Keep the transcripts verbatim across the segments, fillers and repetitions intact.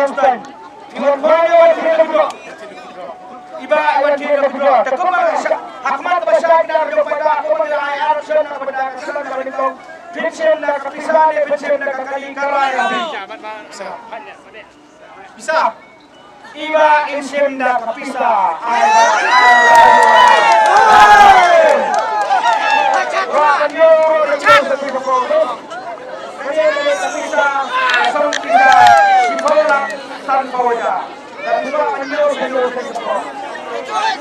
Palestine. Iwan Khwai iwan thied la withdraw. Iba iwan thied la withdraw. Te kumba ka sha, ha khmat ba shai na ka jong paidbah kumba ngi la ai action na ka bynta ka shnong ka nyngkong. Phin shim da ka pisa ne phin shim da ka kali ka rai. Pisa. Iba in shim da ka pisa. Ai ba. Wa ka nyo, ka nyo, ka nyo, ka nyo. Ka nyo, ka nyo, ka pisa. Ka song pisa. Shiphew lak san phew hajar. Ka pisa ka nyo, ka nyo, ka nyo.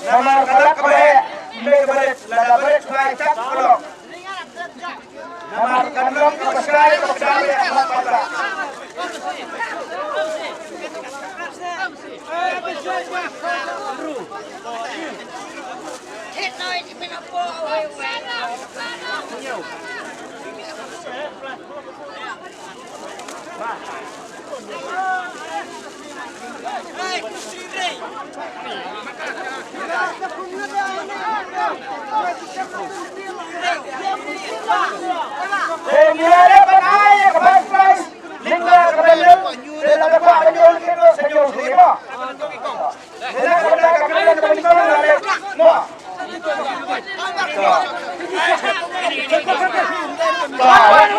Namar ka lak ka ba heh, me ka ba rit, lada ba rit ka ba rit, ka long. Namar kan long ka ba shai, ka ba shai, ka ba shai. Wan, wan,